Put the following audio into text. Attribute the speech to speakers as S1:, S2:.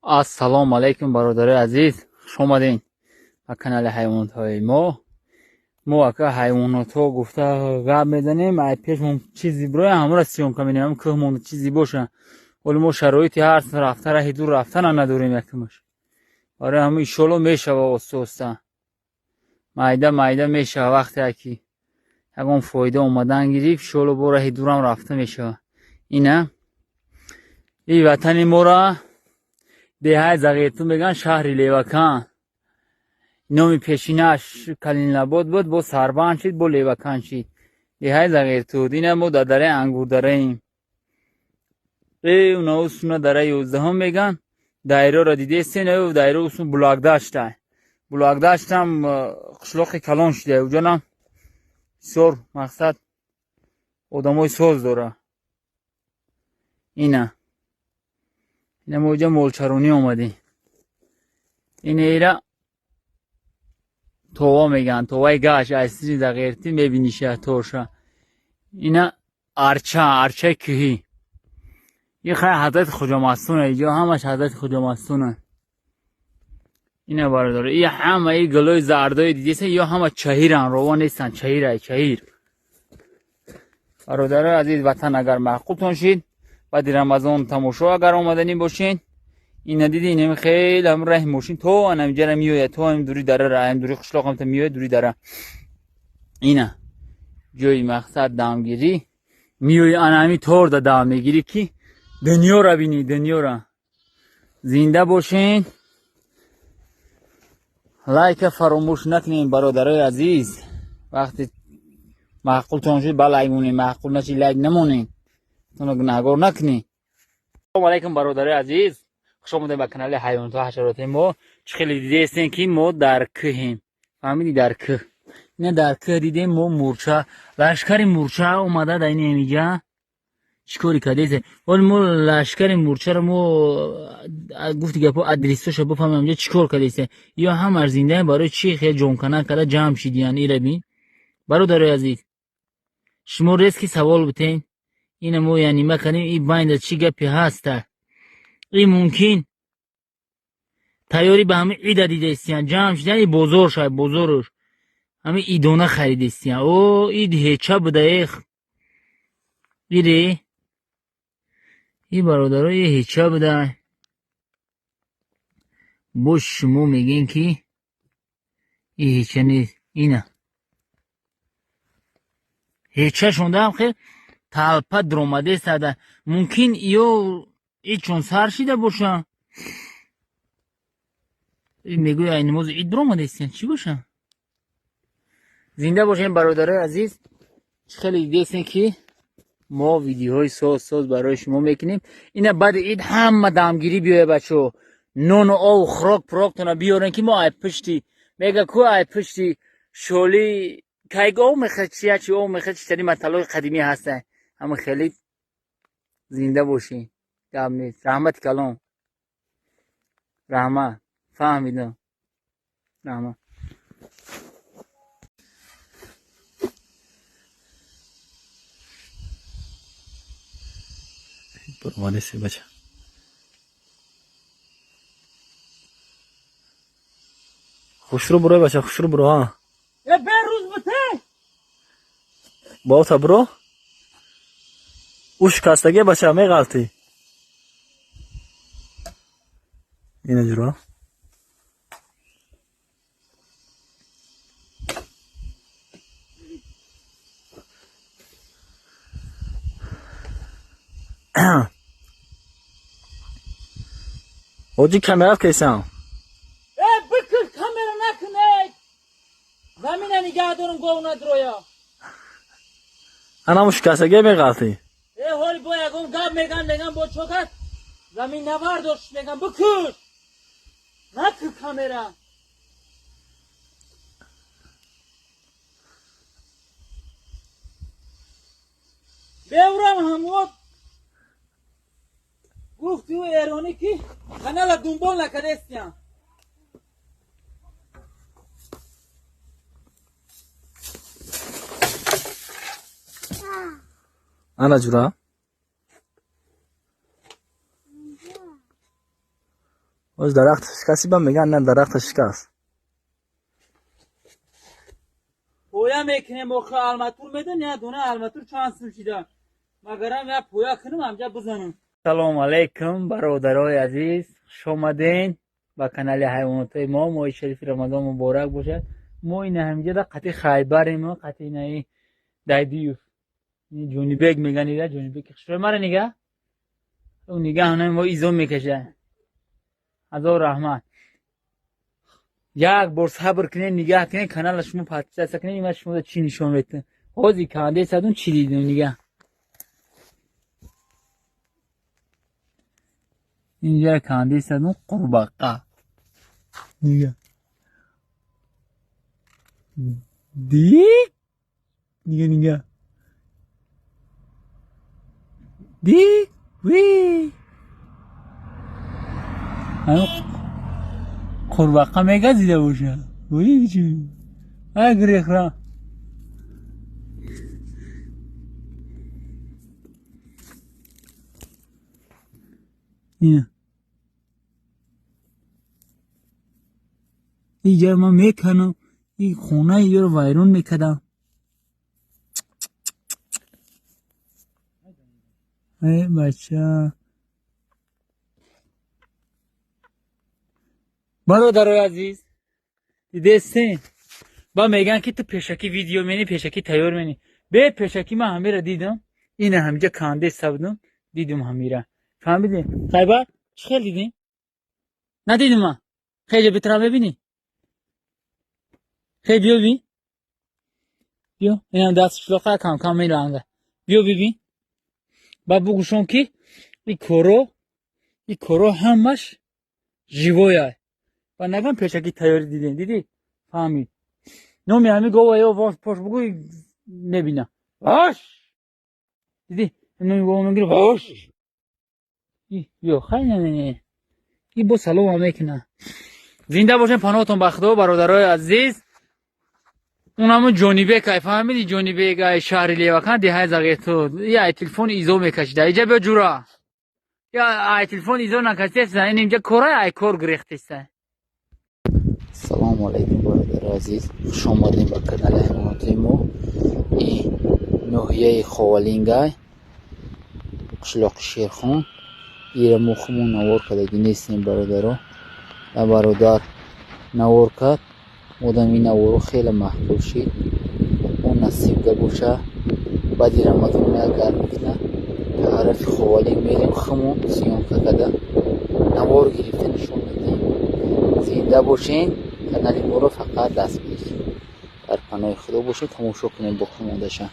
S1: Ассалому алайкум, бародарои азиз, хуш омадем ба канали ҳайвонотҳои мо. Мо ака ҳайвонотҳо гуфта гап мезанем, ай пешмон чизи бироя, ҳамора съёмка менем, ҳам кӯҳмон чизи боша. Ҳоли мо шароити ҳар рафта раҳи дур рафтана надорем якумаш. Барои ҳамин иншоалло мешава оста оста. Майда майда мешава, вақте ки ягон фоида омадан гирифт, иншоалло бо раҳи дурам рафта мешава. Ина и ватани мора деҳаи Зағирту мегӯянд, шаҳри Левакан. Номи пешинаш Калинлабод буд, бо Сарбанд шид, бо Левакан шид. Деҳаи Зағиртуд. Ина мо дар дараи Ангурдараем. Э унао суна дараи 11-ум мегӯянд. Дайроро дидестен, э дайро усун Булакдашта. Булакдаштам қишлоқи калон шуда. Уҷонам бисёр мақсад одамои соз дора. Ина. Ина мо иҷа молчаронӣ омадем. Ин эра това мегӯянд, товаи гаш аз сини Зағиртӣ мебиниша торша. Ина арча, арчаи кӯҳӣ. И хай ҳазрати Хоҷамастуна, иҷо ҳамаш ҳазрати Хоҷамастуна. Ина бародар, и ҳама и гулои зардои дидеса, ё ҳама чаҳиран, рово нестанд, чаҳирай, чаҳир. Бародарои азиз, ватан агар маъқултон шид, баъди Рамазон тамошо агар омаданӣ бошен, ина диди, инами хеле ҳам раҳи мошин то анамиҷара меояд, то ҳам дури дара, ҳам дури қишлоқ ҳам та меояд дури дара. Ина ҷои мақсад дамгирӣ меои, ана ҳами торда дам мегирӣ, ки дунёра бинӣ, дунёра. Зинда бошен, лайка фаромӯш накунем, бародарои азиз. Вақте маъқултон шуд, ба лайк монем, маъқул нашид, лайк намонем, туно гунаҳгор накунем. Ассалому алайкум, бародарои азиз, хуш омадем ба канали ҳайвоноту ҳашароти мо. Чӣ хеле дидестем, ки мо дар кӯҳем, фаҳмидӣ, дар кӯҳ. Ина дар кӯҳ дидем мо мурча, лашкари мурча омада дар ин инҷа чӣ кори кардесе. Ҳоли мо лашкари мурчаро мо гуфти гапо адресоша бифаҳмем, инҷа чӣ кор кардесе. Ё ҳамаш зиндаем, барои чӣ хел ҷонкана карда ҷамъ шидиян, ира бин. Бародарои азиз, шумо резки савол битен, ина мо янима кардем, и байнда чӣ гапе ҳаста? И мумкин тайёрӣ ба ҳамин ида дидестиян, ҷамъ шидан, и бозор шай, бозоруш ҳамин идона харидестиян. О ид ҳеча буда, эх ире и бародаро, и ҳеча буда. Бош шумо мегӯем, ки и ҳеча нест, ина ҳеча шондаам хел талпа дуромадесада. Мумкин ё ичон сар шида боша, мегӯя ай намози ид дуромадестиян, чӣ боша. Зинда бошем, бародарои азиз. Чӣ хеле дидестем, ки мо видеоҳои соз соз барои шумо мекунем. Ина баъди ид ҳама дамгирӣ биёя, бачаҳо, нону ову хӯрок пуроктона биёрен, ки мо ай пушти мега ку ай пушти шоли кайг ов мехӯрд, чи ячи ов мехӯрд, читари маталои қадимӣ ҳаста. Ҳама хеле зинда бошем, гап нест. Раҳмати калом, раҳмат, фаҳмидам, раҳмат.
S2: Баромадеси, бача. Хушрӯ буро, бача, хушрӯ буро, ҳа.
S1: Э берӯз бите.
S2: Бота буро. Ӯ шикастагия, бача, меғалтӣ. Ина ҷуро. Ҳоҷи, камера кесам.
S1: Э бикир, камера накунед. Замина нигаҳ дорум, гов надроя.
S2: Анаму шикастагия меғалтӣ.
S1: Э ҳоли бо ягон гап меган, меган бо чокат замин навардошт, меган бикур. Накун камера. Беврам ҳамот гуфти ӯ эронӣ, ки канала дунбол накардестиян.
S2: Ана ҷура. Оз дарахт шикасти ба меган на дарахт шикаст.
S1: Поя мекунем охи алматур медон я дона алматур чанд сум шида. Магарам я поя кунам амҷа бизанам. Салом алейкум бародарои азиз, хуш омаден ба канали ҳайвоноти мо. Моҳи шарифи Рамазон муборак бошад. Мо ина ҳамҷа қати Хайбарем, қати инаи Дайдиюв. Ҷонибек меган ида Ҷонибек хушрӯй мара нига. Ӯ нига ҳана мо изо мекаша. Ҳазор раҳмат. Як бор сабр кунед, нигаҳ кунед, канала шумо подписаться кунед, има шумо чӣ нишон метиҳам. Ҳозир канде садум чӣ дидем нигаҳ. Инҷа канде садум қурбақа. Нигаҳ. Дик. Нигаҳ нигаҳ. Дик. Ви. Қурбақа мегазида боша. Вой чӣ. Ай грехра. Ина. Иҷа ман меканам, ин хонаи ёро вайрон мекардам. Эй бача. Бародарои азиз, дидестен? Ба меган ки ту пешакӣ видео мени, пешакӣ тайёр мени. Бе пешакӣ ман ҳамира дидам. Ина ҳамҷа канде сабдум, дидум ҳамира. Фаҳмидем? Хайбар, чӣ хел дидем? Надидум ман. Хеле битра мебинӣ? Хел биё бибин. Биё, инам даст шулоқа кам кам меланга. Биё бибин. Ба бугӯшон ки ин коро ҳамаш живоя. Ба наган пешакӣ тайёрӣ дидем, дидӣ? Фаҳмид. Номи ҳами гова ё пош бугӯй мебина. Вош! Дидӣ? Номи гова мегирӣ вош! Ё хай не не не. И бо салом ҳам мекуна. Зинда бошем, паноҳтон ба Худо, бародарои азиз. Унаму Ҷонибек ай, фаҳмидӣ? Ҷонибек ай шаҳри Левакан, деҳаи Зағирту. И ай телефон изо мекашида. Иҷа биё ҷура. Я ай телефон изо накашидаста, ин инҷа корай ай кор гирехтеста. Салому алейкум бародарои азиз, хуш омадем ба канали ҳайвоноти мо. Ин ноҳияи Ховалингай, қишлоқи Шерхон. Ира мо хумон навор кардагӣ нестем бародаро. Ва бародар навор кард. Одам ин наворо хеле маҳбуб шид. Он насибда боша. Баъди Рамазон як гарм кина тарафи Ховалинг мерем, хумон съёмка карда навор гирифта нишон медиҳем. Зинда бошен, канали моро фақат дастгирӣ. Дар паноҳи Худо бошед, тамошо кунед боқимондаша.